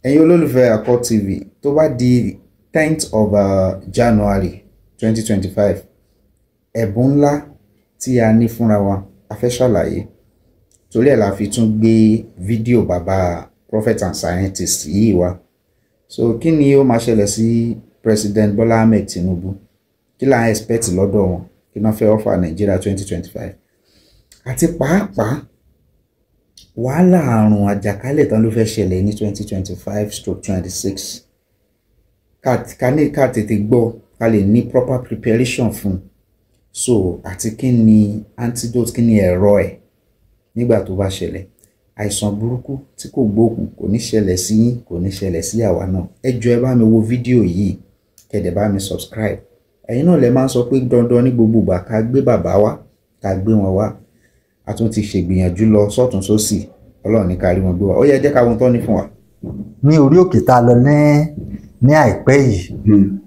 Ẹ̀yin olólùfẹ́ Accord TV, tó bá di 10th of January 2025, ẹ̀bùn ńlá tí a ní fúnra wa a fẹ́ ṣàlàyé. Torí ẹ̀ la fi tún gbé fídíò bàbá prophet and scientist yìí wá. So kí ni ó máa ṣẹlẹ̀ sí President Bola Ahmed Tinubu? Kí là ń expect lọ́dọ̀ wọn? Kí náà fẹ́ offer Nàìjíríà 2025? Àti pàápàá wàhálà àrùn àjàkálẹ̀ tán ló fẹ́ ṣẹlẹ̀ ní 2025/26. Ká ní ká tètè gbọ́, ká lè ní proper preparation fún. So àti kí ni antidote, kí ni ẹ̀rọ ẹ̀ nígbà tó bá ṣẹlẹ̀? Àìsàn burúkú tí kò gbóògùn kò ní ṣẹlẹ̀ sí yín, kò ní ṣẹlẹ̀ sí àwa náà. Ẹ jọ̀ọ́, ẹ bá mi wo fídíò yìí, kẹ́ dẹ̀ bá mi subscribe. Ẹ̀yin náà lẹ máa ń sọ pé dandan ní gbogbo ìgbà ká gbé bàbá wá, ká gbé wọn wá. A tún ti ṣègbìyànjú lọ sọ́tún sósì, Ọlọ́run ní ká rí wọn gbé wá. Ó yẹ jẹ́ ká wọn tọ́ ní fún wa. Ní orí òkè tá a lọ ní àìpẹ́ yìí,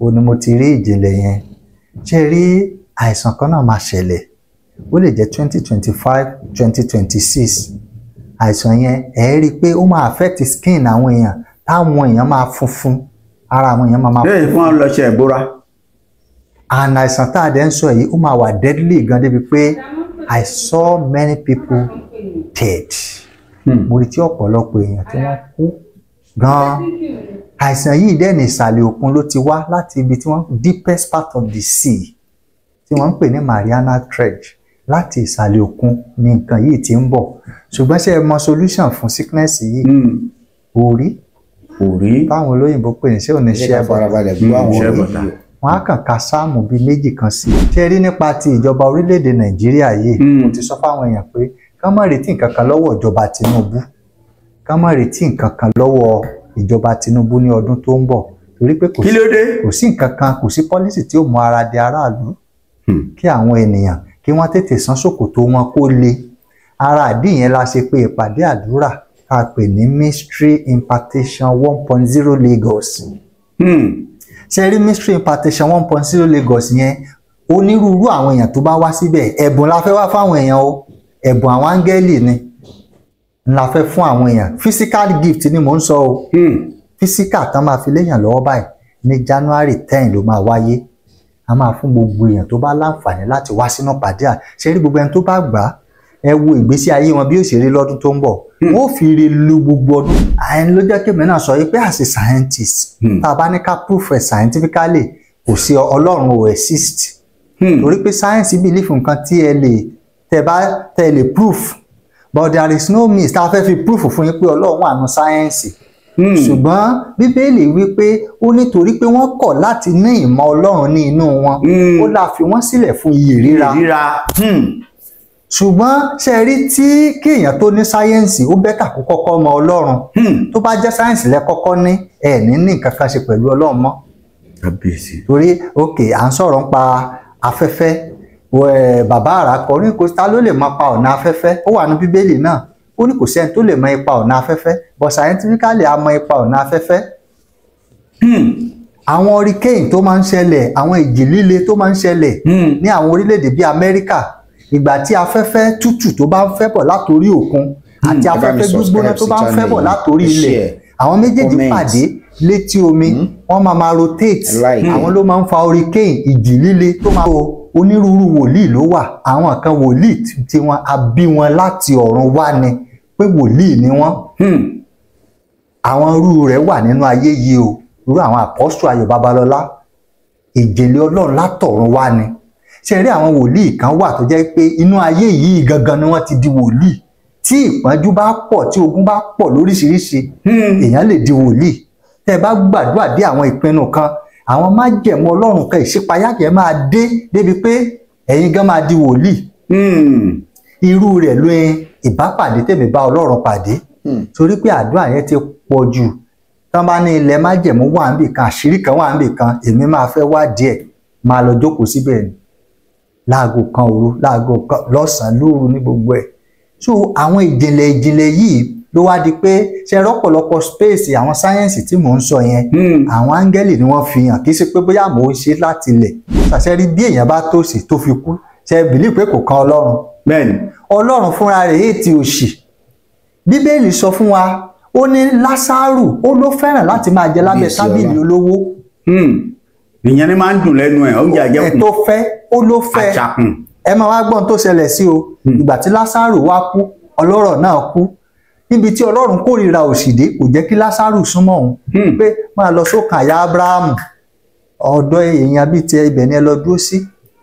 ó ní mo ti rí ìjìnlẹ̀ yẹn. Ṣé rí àìsàn kan náà máa ṣẹlẹ̀, ó lè jẹ́ 2025, 2026. Àìsàn yẹn, ẹ̀ rí i pé ó máa affect skin àwọn èèyàn, táwọn èèyàn máa funfun, ara àwọn èèyàn máa Lẹ́yìn fún wọn lọ ṣe ìbora. And àìsàn tá a dẹ̀ ń sọ yìí, ó máa wà deadly gan débi pé I saw many people dead. Mo rí tí ọ̀pọ̀lọpọ̀ èèyàn tí wọ́n kú gan. Àìsàn yìí dẹ̀ ní ìsàlẹ̀ òkun ló ti wá, láti ibi tí wọ́n deepest part of the sea tí wọ́n ń pè ní Mariana Trench. Láti ìsàlẹ̀ òkun ni nǹkan yìí ti ń bọ̀. Ṣùgbọ́n ṣé ẹ mọ solution fún sickness yìí? Orí. Òrí. Táwọn olóyìnbó pè ní ṣé ò ní Ẹ jẹ́ ṣe ká farabalẹ̀ gbọ́ àwọn Shea ọ̀rọ̀ butter. yìí. Wọn á kàn ka sáàmù bíi méjì kan sí i. Ṣé rí nípa ti ìjọba orílẹ̀-èdè Nàìjíríà yìí, mo ti sọ fáwọn èèyàn pé ká má retí nǹkan kan lọ́wọ́ ìjọba Tinubu, ká má retí nǹkan kan lọ́wọ́ ìjọba Tinubu ní ọdún tó ń bọ̀, torí pé kò Kí sí ló dé? Kò sí nǹkan kan, kò sí policy tí ó mú ara di aráàlú. Kí àwọn ènìyàn kí wọ́n tètè sán ṣòkòtò wọn kó le. Ara àdí yẹn la ṣe pé ìpàdé àdúrà tá a pè ní Mystery Impartation 1.0 Lagos. Ṣe rí Mystery Impartation 1.0 Lagos yẹn, onírúurú àwọn èèyàn tó bá wá síbẹ̀, ẹ̀bùn la fẹ́ wá fáwọn èèyàn o. Ẹ̀bùn àwọn áńgẹ́lì ni la fẹ́ fún àwọn èèyàn. Physical gift ni mò ń sọ o. Physical tán máa fi léèyàn lọ́wọ́ báyìí. Ní January 10 ló máa wáyé. A máa fún gbogbo èèyàn tó bá láǹfààní láti wá sínú pàdé à. Ṣe rí gbogbo ẹni tó bá gbà á, ẹ wo ìgbésí ayé wọn bí ó ṣe rí lọ́dún tó ń bọ̀. Wọ́n ó fi ire lu gbogbo ọdún. Àyẹn ló jẹ́ kémi náà sọ yìí pé as a scientist, tá a bá ní ká proof ẹ̀ scientifically, kò sí, Ọlọ́run ò exist, torí pé science believe nǹkan tí ẹ lè tẹ bá tẹ lè proof, but there is no means tá a fẹ́ fi proof fún yín pé Ọlọ́run wà nù sáyẹ́ǹsì. Ṣùgbọ́n Bíbélì wí pé ó nítorí pé wọ́n kọ̀ láti ní ìmọ̀ Ọlọ́run ní inú wọn, ó là fi wọ́n sílẹ̀ fún iyè ríra. Ríra. Ṣùgbọ́n ṣe rí tí kéèyàn tó ní sáyẹ́ǹsì, ó better kó kọ́kọ́ mọ Ọlọ́run. Tó bá jẹ́ sáyẹ́ǹsì lẹ kọ́kọ́ ní, ẹ̀ ní nǹkan kan ṣe pẹ̀lú Ọlọ́run mọ́. Kábíyèsí. Torí ok, à ń sọ̀rọ̀ nípa afẹ́fẹ́. Bàbá àrà kọrin, kò ta ló lè mọ pa ọ̀nà afẹ́fẹ́? Ó wà ní Bíbélì náà, ó ní kò sẹ́ni tó lè mọ ipa ọ̀nà afẹ́fẹ́, but scientifically a mọ ipa ọ̀nà afẹ́fẹ́. Àwọn hurricane tó máa ń ṣẹlẹ̀, àwọn ìjì líle tó máa ń ṣẹlẹ̀ ní àwọn orílẹ̀-èdè bíi Amẹ́ríkà, ìgbà tí afẹ́fẹ́ tútù tó bá ń fẹ́ bọ̀ látòrí òkun àti Ẹ bá mi afẹ́fẹ́ gbígbóná tó bá ń fẹ́ bọ̀ subscribe sí látòrí channel ilẹ̀, yìí, àwọn méjèèjì comment. pàdé létí omi, wọ́n máa máa rotate. Like. Àwọn ló máa ń fa hurricane, ìjì líle tó máa tó. Onírúurú wòlíì ló wà. Àwọn kan, wòlíì tí wọn a bí wọn láti ọ̀run wá ni pé wòlíì ni wọ́n. Àwọn irú rẹ̀ wà nínú ayé yìí o. Irú àwọn Apostle Ayọ̀ Babalọ́lá, ìjìnlẹ̀ Ọlọ́run látọ̀run wá ni. Ṣe rí àwọn wòlíì kan wà tó jẹ́ pé inú ayé yìí gangan ni wọ́n ti di wòlíì. Tí ìpọ́njú bá pọ̀, tí ogun bá pọ̀ lóríṣiríṣi, èèyàn lè di wòlíì. Tẹ́ ẹ bá gbàdúrà dé àwọn ìpinnu kan, àwọn májẹ̀mú Ọlọ́run kan, ìṣípayá yẹn máa dé débi pé ẹ̀yin gan máa di wòlíì. Irú rẹ̀ ló ń ìbápàdé tèmi bá Ọlọ́run pàdé, torí pé àdúrà yẹn ti pọ̀ jù. Tán bá ní ilẹ̀ májẹ̀mú wà níbì kan, àṣírí kan wà níbì kan, èmi máa fẹ́ wádìí ẹ̀, máa lọ jókòó síbẹ̀ ni láago 1 òru, láago 1 lọ́sàn-án, lóru, ní gbogbo ẹ̀. So àwọn ìjìnlẹ̀ ìjìnlẹ̀ yìí ló wá di pé ṣe rọ́pọ̀lọpọ̀ space àwọn sáyẹ́ǹsì tí mò ń sọ yẹn, àwọn áńgẹ́lì ni wọ́n fi hàn. Kì í ṣe pé bóyá mò ń ṣe láti ilẹ̀ ṣàṣẹ. Rí bí èèyàn bá tòṣì tó fi kú, ṣe believe pé kò kan Ọlọ́run? Bẹ́ẹ̀ni. Ọlọ́run fúnra rẹ̀ èyí ti òṣì. Bíbélì sọ fún wa, Ó ní Lásárù ó ló fẹ́ràn láti máa jẹ lábẹ́ tábìlì olówó. Ìyẹn ni máa ń dùn lẹ́nu ẹ̀, oúnjẹ àjẹkùn. Ẹ̀ tó fẹ́, ó ló fẹ́. Àjàkùn. Ẹ máa wá gbọ́n tó ṣẹlẹ̀ sí o. Ìgbà tí Lásárù wá kú, ọlọ́rọ̀ náà kú. Níbi tí Ọlọ́run kórìíra òṣì dé, kò jẹ́ kí Lásárù súnmọ́ òun. Pé máa lọ sókàn àyà Ábúráhámù, ọ̀dọ̀ èèyàn bíi tiẹ̀ ibẹ̀ ni ẹ lọ dúró sí.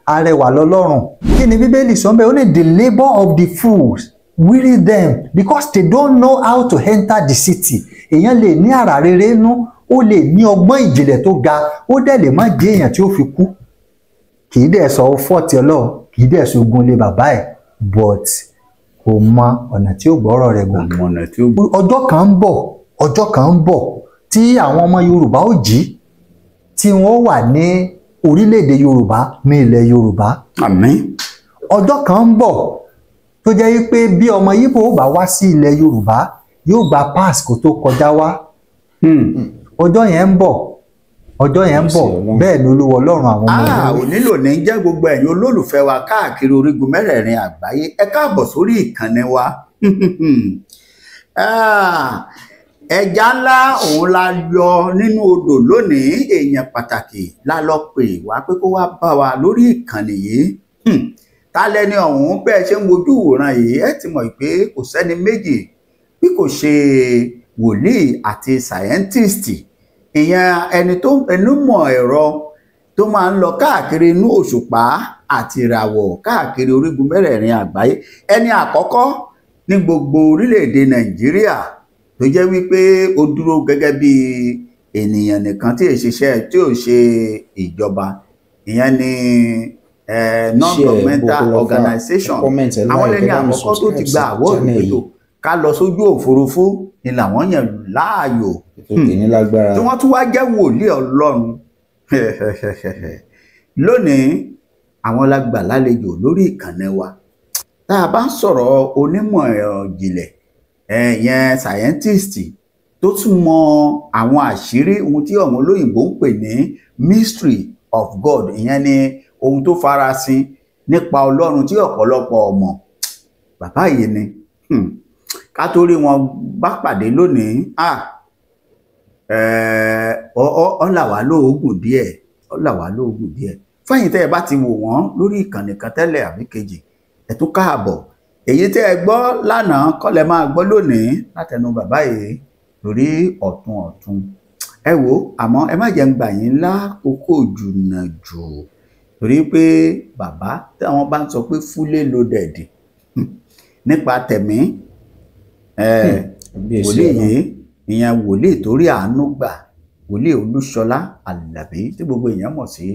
Arẹwà lọ́lọ́run. Kí ni Bíbélì sọ bẹ́ẹ̀? Ó ní the labour of the fools weary them because they don't know how to enter the city. Èèyàn lè ní àrà rere nú, ó lè ní ọgbọ́n ìjìnlẹ̀ tó ga, ó dẹ̀ lè má jẹ́ èèyàn tí ó fi kú. Kì í dẹ̀ sọ fọ́ọ̀tì Ọlọ́run, kì í dẹ̀ sọ ogun lé bàbá ẹ̀, but kò mọ ọ̀nà tí ó gbọ́rọ̀ rẹ̀ gbà. Ọjọ́ kan ń bọ̀, ọjọ́ kan ń bọ̀ tí àwọn ọmọ Yorùbá ó jí, tí wọ́n wà ní orílẹ̀-èdè Yorùbá ní ilẹ̀ Yorùbá. Àmín. Ọjọ́ kan ń bọ̀ tó jẹ́ pé bí ọmọ Yíbò ó bá wá sí ilẹ̀ Yorùbá yóò gba pass kó tó kọjá wá. Ọjọ́ yẹn ń bọ̀, ọjọ́ yẹn ń bọ̀, bẹ́ẹ̀ ni Olúwa Ọlọ́run àwọn ọmọ Ìlú. Ò nílò ní jẹ́ gbogbo ẹ̀yin olólùfẹ́ wa káàkiri orígun mẹ́rẹ̀ẹ̀rin àgbáyé, ẹ káàbọ̀ sórí ìkànnì wa. Ẹja ńlá òun la yọ nínú odò lónìí, èèyàn pàtàkì la lọ pè wá pé kó wá bá wa lórí ìkànnì yìí. Ta lẹni ọ̀hún bẹ́ẹ̀ ṣe ń wojú ìwòran yìí, ẹ ti mọ̀ pé kò sẹ́ni méjì bí kò ṣe wòlíì àti sàyẹ́ntìstì, ìyẹn ẹni tó ẹnumọ̀ ẹ̀rọ tó máa ń lọ káàkiri inú òṣùpá àti ìràwọ̀ káàkiri orígun mẹ́rẹ̀ẹ̀rin àgbáyé, ẹni àkọ́kọ́ ní gbogbo orílẹ̀-èdè Nàìjíríà tó jẹ́ wípé ó dúró gẹ́gẹ́ bí ènìyàn nìkan tí ì ṣiṣẹ́ tí ò ṣe ìjọba, ìyẹn ni non-governmental organization. Àwọn lẹ́ni àkọ́kọ́ tó ti gba àwọ́ọ̀dù ètò ká lọ sójú òfurufú ni làwọn yàn láàyò, tí wọ́n tún wá jẹ́ wòlíì Ọlọ́run. Lónìí àwọn la gbà lálejò lórí ìkànnì wa. Tá a bá ń sọ̀rọ̀ onímọ̀ ìjìnlẹ̀, ẹ̀yẹn scientist tó tún mọ àwọn àṣírí ohun tí àwọn olóyìnbó ń pè ní mystery of God, ìyẹn ni ohun tó farasin nípa Ọlọ́run tí ọ̀pọ̀lọpọ̀ ọmọ bàbá yìí ni. Ká tó rí wọn bá pàdé lónìí, ó là wá lóògùn díẹ̀, ó là wá lóògùn díẹ̀. Fẹ́yìn tẹ́ ẹ bá ti wò wọ́n lórí ìkànnì kan tẹ́lẹ̀ àbí kejì, ẹ tún káàbọ̀. Èyí tẹ́ ẹ gbọ́ lánàá kọ́ lẹ máa gbọ́ lónìí látẹnu bàbá yìí lórí ọ̀tun ọ̀tun. Ẹ wò, àmọ́ ẹ má jẹ́ ń gbà yín lákòókò jùnà jù, torí pé bàbá táwọn bá ń sọ pé fully loaded nípa tẹ̀mí, wòlíì yìí, ìyẹn wòlíì torí àánú gbà, wòlíì Olúṣọlá Àlàbí tí gbogbo èèyàn mọ̀ sí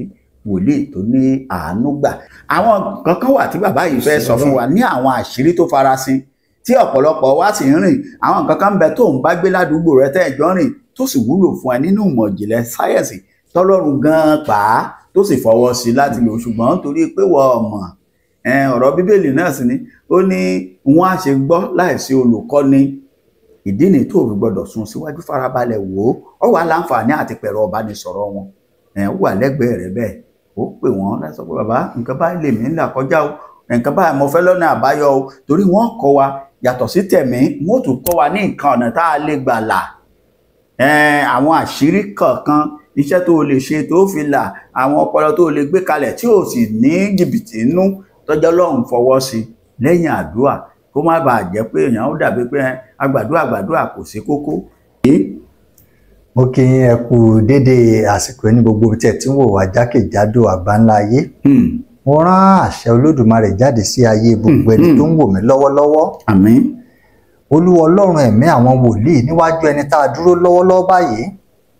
wòlíì tó ní àánú gbà. Àwọn kankan wà tí bàbá yìí fẹ́ sọ fún wa ní àwọn àṣírí tó farasin tí ọ̀pọ̀lọpọ̀ wa sì ń rìn. Àwọn kankan ń bẹ tó ń bá gbé ládùúgbò rẹ tẹ́ ẹ̀jọ́ rìn tó sì wúlò fún ẹ nínú ìmọ̀ ìjìnlẹ̀ sáyẹ̀nsì tọ́lọ́run gan-an pa á tó sì fọwọ́ sí láti lò, ṣùgbọ́n torí pé wọ́n mọ̀ ọ̀rọ̀ Bíbélì náà sì ni ó ní wọ́n á ṣe gbọ́ láìsí olùkọ́ni. Ìdí ni tó fi gbọ́dọ̀ sún síwájú, farabalẹ̀ wò ó, wà láǹfààní àti pẹ̀rọ ọ̀bánisọ̀rọ̀ wọn, ó wà lẹ́gbẹ̀ẹ́ rẹ̀ bẹ́ẹ̀, ó pè wọ́n láti sọ pé bàbá nǹkan báyìí lèmi ń là kọjá o, nǹkan báyìí mo fẹ́ lọ́nà àbáyọ o, torí wọ́n kọ́ wa yàtọ̀ sí tẹ̀mí, wọ́n tún kọ́ wa ní nǹkan ọ̀nà tá a lè gbà là, àwọn àṣírí kọ̀ọ̀kan, iṣẹ́ tó o lè ṣe tó fi là, àwọn ọpọlọ tó o lè gbé kalẹ̀ tí o sì ní jìbìtì inú tọ́jọ́ Ọlọ́run fọwọ́ sí lẹ́yìn àdúrà, kó má bàa jẹ́ pé èèyàn ó dàbí pé agbàdúrà àgbàdúrà kò sí kókó. Mo kí yín ẹ kú dédé àsìkò ní gbogbo tí ẹ ti ń wò wá jákèjádò àgbáńlá ayé. Mo rán àṣẹ Olódùmarè jáde sí ayé gbogbo ẹni tó ń wò mí lọ́wọ́lọ́wọ́. Àmín. Olúwa Ọlọ́run ẹ̀mí àwọn wòlíì níwájú ẹni tá a dúró lọ́wọ́lọ́wọ́ báyìí,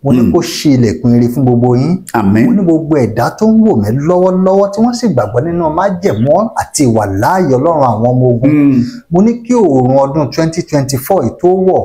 mo ní kó ṣí ilẹ̀kùn ire fún gbogbo yín. Àmín. Mo ní gbogbo ẹ̀dá tó ń wò mí lọ́wọ́lọ́wọ́ tí wọ́n sì gbàgbọ́ nínú májẹ̀mú àti ìwàláàyè Ọlọ́run àwọn ọmọ ogun. Mo ní kí òòrùn ọdún 2024 tó wọ̀,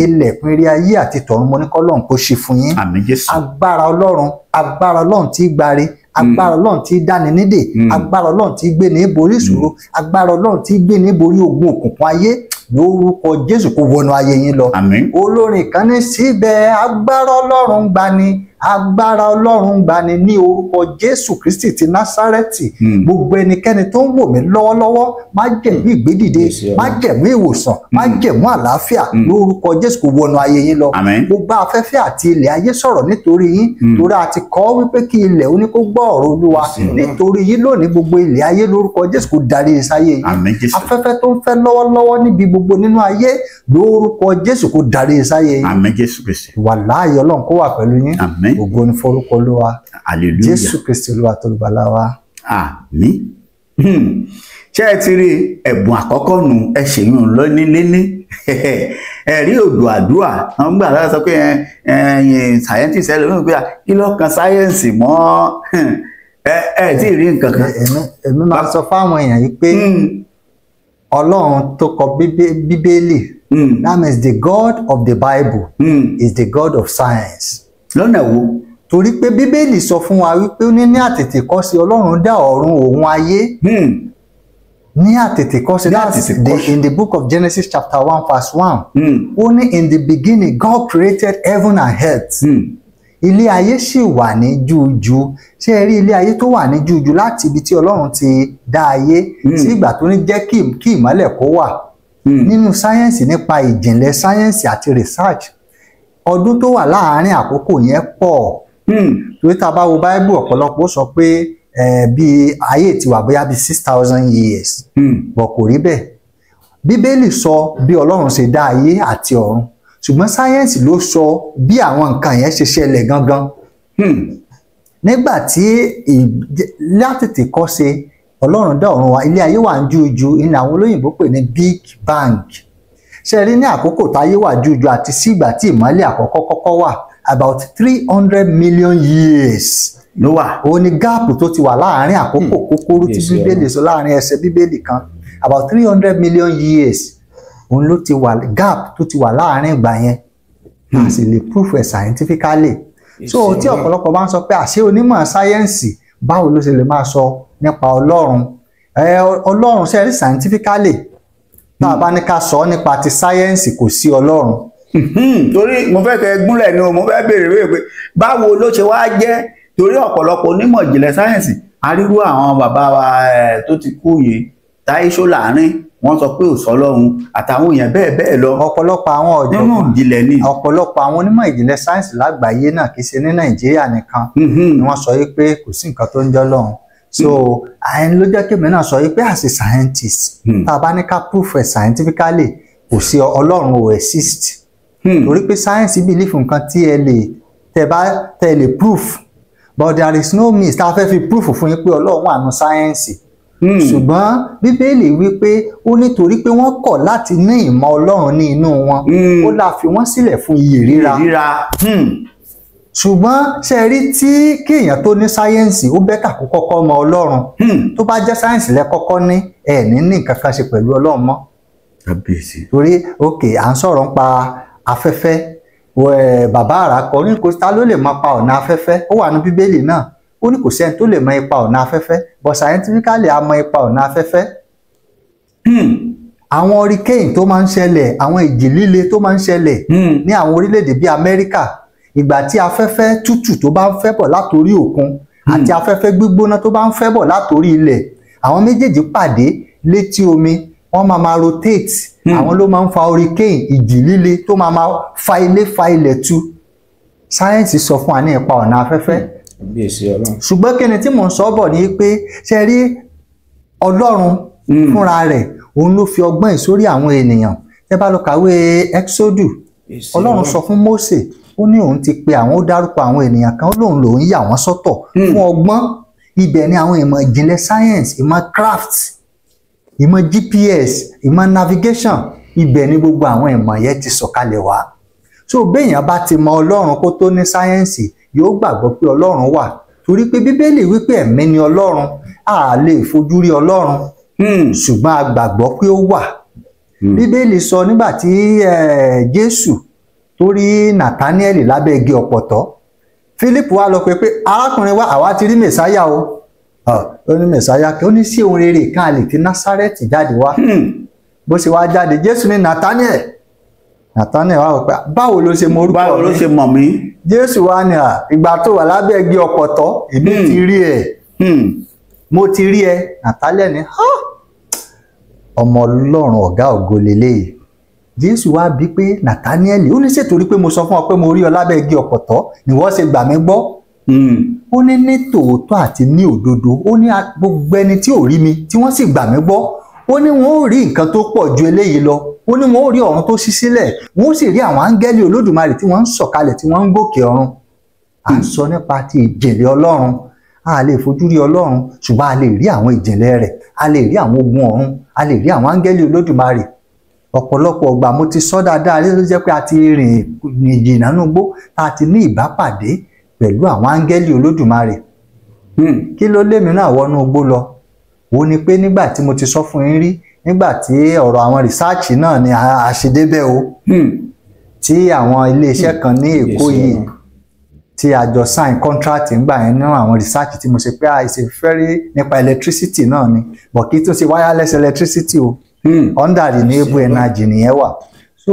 ilẹ̀kùn ire ayé àti tọ̀run mo ní k'Ọlọ́run kó ṣí fún yín. Àmín Jésù. Agbára Ọlọ́run, agbára Ọlọ́run tí gbare, agbára Ọlọ́run tí dáni nídè, agbára Ọlọ́run tí gbé ní borí ìṣòro, agbára Ọlọ́run tí gbé ní borí ogun òkùnkùn ayé, lórúkọ Jésù kó wọnú ayé yín lọ. Àmín. Olórin kan ní síbẹ̀ agbára Ọlọ́run gbani, Agbára Ọlọ́run gbani ní orúkọ Jésù Kristi ti Násárẹ́tì. Gbogbo ẹnikẹ́ni tó ń wò mí lọ́wọ́lọ́wọ́, májẹ̀mú ìgbédìde, májẹ̀mú ìwòsàn, májẹ̀mú àlàáfíà lórúkọ Jésù kò wọnú ayé yín lọ. Àmín. Mo bá afẹ́fẹ́ àti ilẹ̀ ayé sọ̀rọ̀ nítorí yín, torí a ti kọ́ wípé kí ilẹ̀ ó ní kó gbọ́ ọ̀rọ̀ Olúwa nítorí yín lónìí. Gbogbo ilẹ̀ ayé lórúkọ Jésù kò darí sáyé yín. Àmín Jésù. Afẹ́fẹ́ tó ń fẹ́ lọ́wọ́lọ́wọ́ níbi gbogbo nínú ayé lórúkọ Jésù kò darí sáyé yín. Àmín Jésù Kristi. Wà láàyè Ọlọ́run kó wà pẹ̀lú yín. Àmín. Ògo ni forúkọ Olúwa. Hallelujah. Jésù Kristi Olúwa tó lùgbàlà wa. Àmín. Ṣé ẹ ti rí ẹ̀bùn àkọ́kọ́ nu? Ẹ ṣèyún lọ́níléní ẹ̀rí odò àdúrà. Àwọn gbà láti sọ pé ẹ scientist ẹ lómi pé kí ló kan sáyẹ́ǹsì mọ́ ẹ ẹ tí ì rí nǹkan kan. Èmi máa sọ fáwọn èèyàn yìí pé Ọlọ́run tó kọ Bíbélì, that means the God of the Bible is the God of science. Lọ́nà wo? Torí pé Bíbélì sọ fún wa wípé ó ní àtètèkọ́ṣe Ọlọ́run dá ọ̀run òun ayé. Ní àtètèkọ́ṣe, Ní that's àtètèkọ́ṣe. in the book of Genesis chapter 1 verse 1. Ó ní, "In the beginning God created heaven and earth." Ilé ayé sì wà ní jújú. Ṣé ẹ rí ilé ayé tó wà ní jújú láti ibi tí Ọlọ́run ti dá ayé sí ìgbà tó ní jẹ́ kí ìmọ́lẹ̀ kó wà? Nínú sáyẹ́ǹsì, nípa ìjìnlẹ̀ sáyẹ́ǹsì àti research, ọdún tó wà láàárín àkókò yẹn pọ̀. Torí tá a bá wo Bible, ọ̀pọ̀lọpọ̀ ó sọ pé bí ayé ti wà bóyá bí 6,000 years, bọ̀ kò rí bẹ́ẹ̀. Bíbélì sọ bí Ọlọ́run ṣe dá ayé àti ọ̀run, ṣùgbọ́n sáyẹ́ǹsì ló sọ bí àwọn nǹkan yẹn ṣe ṣẹlẹ̀ gangan. Nígbà tí látètè kọ́ ṣe Ọlọ́run dá ọ̀run wa, ilé ayé wà ń jújú ní àwọn olóyìnbó pè ní Big Bang. Ṣe rí ní àkókò táyé wà jújú àti sígbà tí ìmọ́lẹ̀ àkọ́kọ́ kọ́kọ́ wà, about 300 million years ló wà. Òun ni gap tó ti wà láàárín àkókò kúkúrú tí Bíbélì sọ láàárín ẹsẹ̀ Bíbélì kan. About 300 million years òun ló ti wà, gap tó ti wà láàárín ìgbà yẹn. A sì lè proof ẹ̀ scientifically. So tí ọ̀pọ̀lọpọ̀ bá ń sọ pé àṣé onímọ̀ sáyẹ́ǹsì, báwo ló ṣe lè máa sọ nípa Ọlọ́run? Ẹ Ọlọ́run, ṣe rí, scientifically, tá a bá ní ká sọ nípa ti sáyẹ́ǹsì, kò sí Ọlọ́run. Torí mo fẹ́ kẹ́ gúnlẹ̀ ni o, mo fẹ́ béèrè wípé báwo ló ṣe wá jẹ́, torí ọ̀pọ̀lọpọ̀ onímọ̀ ìjìnlẹ̀ sáyẹ́ǹsì arírú àwọn bàbá wa tó ti kú yìí, Táyé Ṣóláàrin, wọ́n sọ pé ò sọ́lọ́run, àtàwọn èèyàn bẹ́ẹ̀ bẹ́ẹ̀ lọ. Ọ̀pọ̀lọpọ̀ àwọn ọ̀jọ̀gbọ́n nínú ìjìnlẹ̀ ni. Ọ̀pọ̀lọpọ̀ àwọn onímọ̀ ìjìnlẹ̀ sáyẹ́ǹsì lágbàáyé náà, kì í ṣe ní Nàìjíríà nìkan, ni wọ́n sọ wípé kò sí nǹkan tó ń jẹ́ Ọlọ́run. So àyìn ló jẹ́ kémi náà sọ wípé as a scientist, tá a bá ní ká proof ẹ̀ scientifically, kò sí Ọlọ́run, ò exist. Torí pé science believe nǹkan tí ẹ lè tẹ bá tẹ lè proof, but there is no means tá a fẹ́ fi proof fún yín pé Ọlọ́run wà nù sáyẹ́ǹsì. Ṣùgbọ́n Bíbélì wípé ó nítorí pé wọ́n kọ̀ láti ní ìmọ̀ Ọlọ́run ní inú wọn, ó là fi wọ́n sílẹ̀ fún iyè ríra. Ríra. Ṣùgbọ́n ṣe rí, tí kéèyàn tó ní sáyẹ́ǹsì, ó better kó kọ́kọ́ mọ Ọlọ́run. Tó bá jẹ́ sáyẹ́ǹsì lẹ kọ́kọ́ ní, ẹ̀ ní nǹkan kan ṣe pẹ̀lú Ọlọ́run mọ́. Kábíyèsí. Torí ok, à ń sọ̀rọ̀ nípa afẹ́fẹ́. Bàbá àrà kọ ní kò ta ló lè mọ pa ọ̀nà afẹ́fẹ́. Ó wà ní Bíbélì náà, ó ní kò sẹ́ni tó lè mọ ipa ọ̀nà afẹ́fẹ́, but scientifically a mọ ipa ọ̀nà afẹ́fẹ́. Àwọn hurricane tó máa ń ṣẹlẹ̀, àwọn ìjì líle tó máa ń ṣẹlẹ̀ ní àwọn orílẹ̀-èdè bíi Amẹ́ríkà, ìgbà tí afẹ́fẹ́ tútù tó bá ń fẹ́ bọ̀ látòrí òkun àti afẹ́fẹ́ gbígbóná tó bá ń fẹ́ bọ̀ látòrí ilẹ̀, àwọn méjèèjì pàdé létí omi, wọ́n máa máa rotate. Àwọn ló máa ń fa hurricane, ìjì líle tó máa máa fa ilé, fa ilẹ̀ tu. Sáyẹ́ǹsì sọ fún wa ní ipa ọ̀nà afẹ́fẹ́. Kábíyèsí Ọlọ́run. Ṣùgbọ́n kí ni tí mò ń sọ bọ̀ ni pé, ṣe rí Ọlọ́run fúnra rẹ̀, òun ló fi ọgbọ́n yìí sórí àwọn ènìyàn. Tẹ́ bá lọ kàwé Exodus, Ọlọ́run sọ fún Mósè, ó ní òun ti pe àwọn, ó dárúkọ àwọn ènìyàn kan, ó lóun lòun yà wọ́n sọ́tọ̀ fún ọgbọ́n. Ibẹ̀ ni àwọn ìmọ̀ ìjìnlẹ̀ science, ìmọ̀ craft, ìmọ̀ GPS, ìmọ̀ navigation, ibẹ̀ ni gbogbo àwọn ìmọ̀ yẹn ti sọ̀kalẹ̀ wá. So béèyàn bá ti mọ Ọlọ́run kó tó ní sáyẹ́ǹsì, yóò gbàgbọ́ pé Ọlọ́run wà, torí pé Bíbélì wípé ẹ̀mí ni Ọlọ́run. A lè fojú rí Ọlọ́run, ṣùgbọ́n a gbàgbọ́ pé ó wà. Bíbélì sọ nígbà tí Jésù tó rí Nàtáníẹ́lì lábẹ́ igi ọ̀pọ̀tọ́, Philip wá lọ pé arákùnrin wa, àwa ti rí Mẹ̀sáyà o. Ó ní Mẹ̀sáyà kí? Ó ní sí ohun rere kan lè ti Násárẹ́tì jáde wá? Bó ṣe wá jáde, Jésù ní, "Nàtáníẹ̀, Nathaniel wá wò pé báwo ló ṣe mọ orúkọ mi? Báwo ló ṣe mọ̀ mí? Jésù wá ní à ìgbà tó wà lábẹ́ igi ọ̀pọ̀tọ́ èmi ti rí ẹ, mo ti rí ẹ. Nathaniel ní ọmọ Ọlọ́run ọ̀gá ògo lélẹ́yìí. Jésù wá bí pé Nathaniel, ó ní ṣètòrí pé mo sọ fún ọ pé mo rí ọ lábẹ́ igi ọ̀pọ̀tọ́ ni wọ́n ṣe gbà mí gbọ́. Ó ní ní tòótọ́ àti ní òdodo, ó ní gbogbo ẹni tí ò rí mi tí wọ́n sì gbà mí gbọ́, ó ní wọn ó rí nǹkan tó pọ̀ ju eléyìí lọ, ó ní wọn ó rí ọ̀run tó ṣí sílẹ̀, wọn ó sì rí àwọn áńgẹ́lì Olódùmarè tí wọ́n ń sọ̀kalẹ̀ tí wọ́n ń gòkè ọ̀run. À ń sọ nípa ti ìjìnlẹ̀ Ọlọ́run. A lè fojú rí Ọlọ́run, ṣùgbọ́n a lè rí àwọn ìjìnlẹ̀ rẹ̀, a lè rí àwọn ogun ọ̀run, a lè rí àwọn áńgẹ́lì Olódùmarè. Ọ̀pọ̀lọpọ̀ ọgbà mo ti sọ dáadáa ló jẹ́ pé a ti rìn jìnnà nínú igbó, a ti ní ìbápàdé pẹ̀lú àwọn áńgẹ́lì Olódùmarè. Kí ló lé mi náà wọnú igbó lọ? Ó ní pé nígbà tí mo ti sọ fún yín rí, nígbà tí ọ̀rọ̀ àwọn rìsáàchì náà ni a ṣe débẹ̀ o, tí àwọn iléeṣẹ́ kan ní Èkó yìí tí a jọ sign contract ńgbà yẹn nínú àwọn rìsáàchì tí mo ṣe pé a ṣe fẹ́rí nípa electricity náà ni, but kí tó ṣe wireless electricity o, under renewable energy nìyẹn wà. So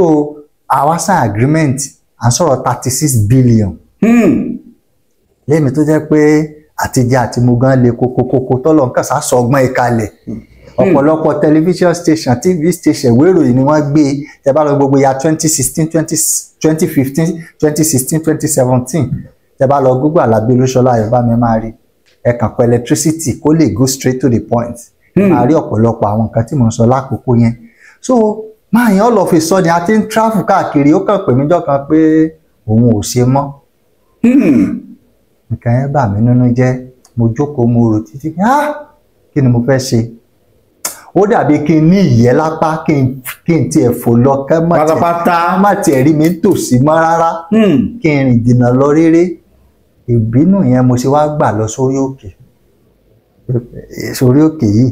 àwa sign agreement, à ń sọ̀rọ̀ 36 billion. Lẹ́mi tó jẹ́ pé àtijọ́ àti mo gan le kokokoko tọ́lọ̀ nǹkan sá sọ ọgbọ́n ìkalẹ̀. Ọ̀pọ̀lọpọ̀ television station, TV station, ìwé ìròyìn ni wọ́n gbé. Tẹ́ bá lọ gbogbo ya 2016, 2015, 2016, 2017, tẹ́ bá lọ Google Àlàbí Olúṣọlá Ayọ̀bámi máa rí. Ẹ kàn pé electricity kó lè go straight to the point. Máa rí ọ̀pọ̀lọpọ̀ àwọn nǹkan tí mò ń sọ lákòókò yẹn. So máa yẹn all of a sudden a ti ń travel káàkiri, ó kàn pè mí jọ́ kan pé òun ò ṣe mọ́. Nǹkan yẹn bà mí nínú jẹ́. Mo jókòó, mo rò títí, kí ni mo fẹ́ ṣe? Ó dàbí kí n ní ìyẹ́ lápá, kí n tiẹ̀ fò lọ, kẹ́ má tiẹ̀ rí mi tòsí mọ́ rárá, kí n rìn jìnnà lọ réré. Ìbínú yẹn mo ṣe wá gbà lọ sórí òkè. Sórí òkè yìí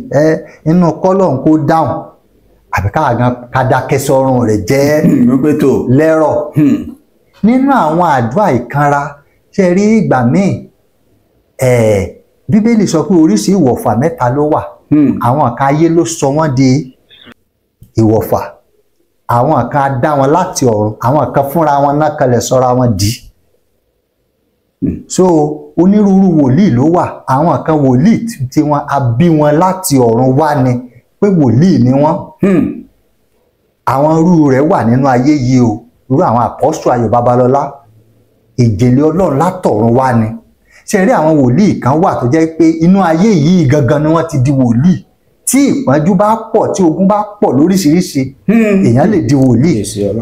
inú kọ́lọ̀ ń kó dáhùn àbí ká dákẹ́ sọ́run rẹ̀ jẹ́ lẹ́rọ̀. Nínú àwọn àdúrà ìkanra, ṣe rí ìgbà míì Bíbélì sọ pé oríṣi ìwọ̀fà mẹ́ta ló wà. Àwọn kan ayé ló sọ wọ́n di ìwọ̀fà, àwọn kan dá wọn láti ọ̀run, àwọn kan fúnra wọn náà kalẹ̀ sọ́ra wọn di. So onírúurú wòlíì ló wà. Àwọn kan wòlíì tí wọ́n a bí wọn láti ọ̀run wá ni, pé wòlíì ni wọ́n. Àwọn irú rẹ̀ wà nínú ayé yìí o. Irú àwọn àpọ́sù Ayọ̀ Babalọ́lá, ìjìnlẹ̀ Ọlọ́run látọ̀run wá ni. Ṣe rí àwọn wòlíì kan wà tó jẹ́ pé inú ayé yìí gangan ni wọ́n ti di wòlíì. Tí ìpọ́njú bá pọ̀, tí ogun bá pọ̀ lóríṣiríṣi, èèyàn lè di wòlíì.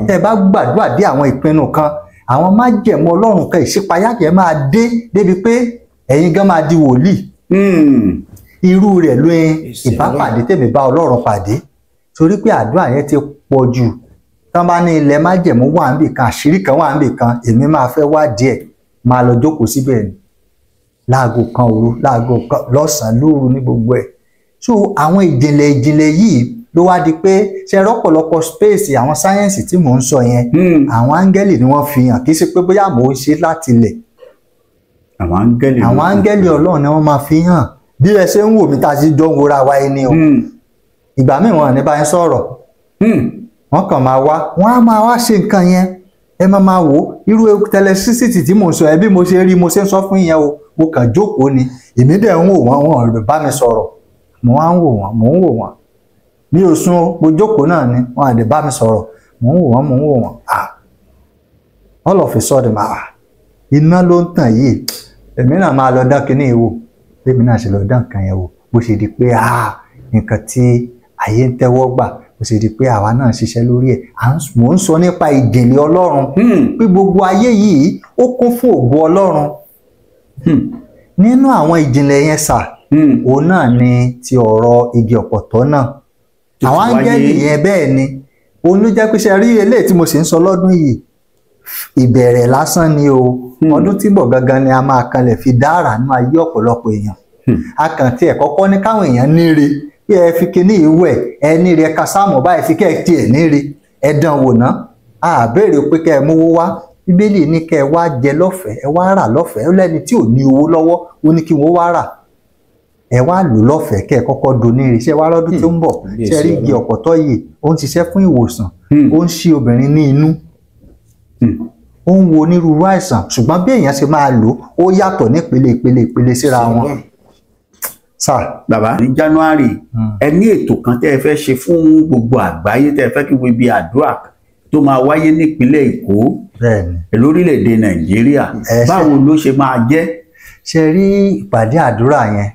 Tẹ́ bá gbàdúrà dé àwọn ìpinnu kan, àwọn májẹ̀mú Ọlọ́run kan, ìṣípayá yẹn máa dé débi pé ẹ̀yin gan máa di wòlíì. Irú rẹ̀ ló ń ìbápàdé tèmi bá Ọlọ́run pàdé, torí pé àdúrà yẹn ti pọ̀ jù. Tán bá ní ilẹ̀ májẹ̀mú wà níbì kan, àṣírí kan wà níbì kan, èmi máa fẹ́ wádìí ẹ̀, máa lọ jókòó síbẹ̀ ni láago kan òru, láago kan lọ́sàn-án, lóru, ní gbogbo ẹ̀. So àwọn ìjìnlẹ̀ ìjìnlẹ̀ yìí ló wá di pé ṣe rọ́pọ̀lọpọ̀ space àwọn sáyẹ́ǹsì tí mò ń sọ yẹn, àwọn áńgẹ́lì ni wọ́n fi hàn. Kì í ṣe pé bóyá mò ń ṣe láti ilẹ̀. Àwọn áńgẹ́lì Ọlọ́run ni wọ́n máa fi hàn. Bí ẹ ṣe ń wò mí tá a ṣe jọ ń wora wa ẹni o. Ìgbà míì wọn ní bá yín sọ̀rọ̀, wọ́n kàn máa wá, wọ́n á máa wá ṣe nǹkan yẹn. Ẹ máa máa wò irú tẹlẹsísìtì tí mò ń sọ ẹ, bí mo ṣe rí mo ṣe ń sọ fún yẹn o. Mo kàn jókòó ni, èmi dẹ̀ ń wò wọ́n, wọn ò bá mi sọ̀rọ̀. Mo wá ń wò wọ́n, mò ń wò wọ́n, mi ò sùn o, mo jókòó náà ni, wọn àdè bá mi sọ̀rọ̀. Mò ń wò wọ́n, mò ń wò wọ́n. All of a sudden, iná ló ń tàn yìí, èmi náà máa lọ dán kinní yìí wò. Èmi náà ṣe lọ dán nǹkan yẹn wò. Bó ṣe di pé nǹkan tí ayé ń tẹ́wọ́ gbà, bó ṣe di pé àwa náà ṣiṣẹ́ lórí ẹ̀. Mò ń sọ nípa ìjìnlẹ̀ Ọlọ́run, pé gbogbo ayé yìí ó kún fún ògo Ọlọ́run. Nínú àwọn ìjìnlẹ̀ yẹn sà, òun náà ni ti ọ̀rọ̀ igi ọ̀pọ̀tọ́ náà, àwọn áńgẹ́lì yẹn. Bẹ́ẹ̀ ni, òun ló jẹ́ pé ṣe rí eléyìí tí mo sì ń sọ lọ́dún yìí, ìbẹ̀rẹ̀ lásán ni o. Ọdún tí ń bọ̀ gangan ni a máa kanlẹ̀ fi dára nínú ayé ọ̀pọ̀lọpọ̀ èèyàn. A kàn tiẹ̀ kọ́kọ́ ní káwọn èèyàn níre pé ẹ fi kinní ìwẹ̀, ẹ níre, ẹ ka sáàmù báyìí, fi kẹ́ ẹ tiẹ̀ níre, ẹ dán wò ná. A béèrè pé kẹ́ ẹ mówó wá. Bíbélì ní kẹ́ ẹ wá jẹ lọ́fẹ̀ẹ́, ẹ wá rà lọ́fẹ̀ẹ́. Ó lẹ́ni tí ò ní owó lọ́wọ́, ó ní kí wọ́n wá rà, ẹ wá lò lọ́fẹ̀ẹ́, kẹ́ ẹ kọ́kọ́ doníire. Ṣé wá lọ́dún tó ń bọ̀, ṣe rí igi ọ̀pọ̀tọ́ yìí, ó ń ṣiṣẹ́ fún ìwòsàn, Ó ń ṣí obìnrin ní inú, ó ń wo onírúurú àìsàn, ṣùgbọ́n bí èèyàn ṣe máa lò ó yàtọ̀ nípele ìpele ìpele síra wọn. Sà. Bàbá, ní January ẹ ní ètò kan tẹ́ ẹ fẹ́ ṣe fún gbogbo àgbáyé, tẹ́ ẹ fẹ́ kí gbogbo ibi àdúrà tó máa wáyé nípínlẹ̀ Èkó, Bẹ́ẹ̀ni. lórílẹ̀‐èdè Nàìjíríà. Ẹ ṣé. Báwo ló ṣe máa jẹ́? Ṣe rí ìpàdé àdúrà yẹn,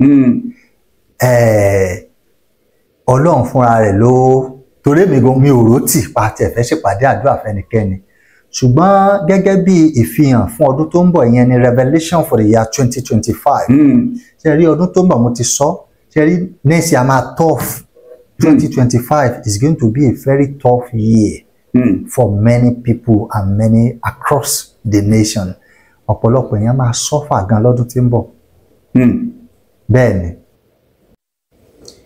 Ọlọ́run fúnra rẹ̀ ló torí mi gan mi ò rò tì pa tẹ̀ fẹ́ ṣèpàdé àdúrà fẹ́nikẹ́ni, ṣùgbọ́n gẹ́gẹ́ bí ìfihàn fún ọdún tó ń bọ̀, ìyẹn ni revelation for the year 2025. Ṣe rí ọdún tó ń bọ̀, mo ti sọ, ṣe rí next year máa tough. 2025 is going to be a very tough year for many people and many across the nation. Ọ̀pọ̀lọpọ̀ èèyàn máa suffer gan lọ́dún tí ń bọ̀. Bẹ́ẹ̀ ni.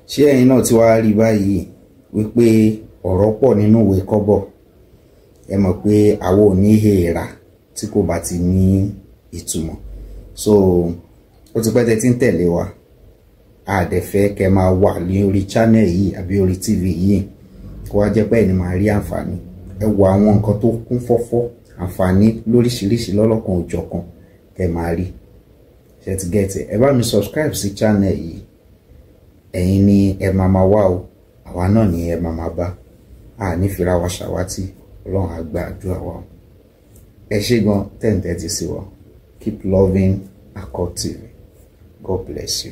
Ṣé ẹ̀yin náà ti wá rí báyìí wípé ọ̀rọ̀ pọ̀ nínú ìwé kọ́bọ̀? Ẹ mọ̀ pé àwọn ò ní èèrà tí kò bá ti ní ìtumọ̀. So ó ti pẹ́ tẹ́ tí ń tẹ̀lé wa, a dẹ̀ fẹ́ kẹ́ máa wà ní orí channel yìí àbí orí TV yìí kó wá jẹ́ pé ẹni máa rí àǹfààní. Ẹ wo àwọn nǹkan tó kún fọ́fọ́ àǹfààní lóríṣiríṣi lọ́lọ́kan òjọ̀kan kẹ́ máa rí. Ṣe ti get ẹ? Ẹ bá mi subscribe sí channel yìí. Ẹ̀yin ni ẹ máa máa wá o, àwa náà ni ẹ máa máa bá a ní fira wa ṣàwátì. Ọlọ́run á gba àdúrà wa o. Ẹ ṣé gan tẹ́ǹtẹ́ ti sí wa. Keep loving Akot TV. God bless you.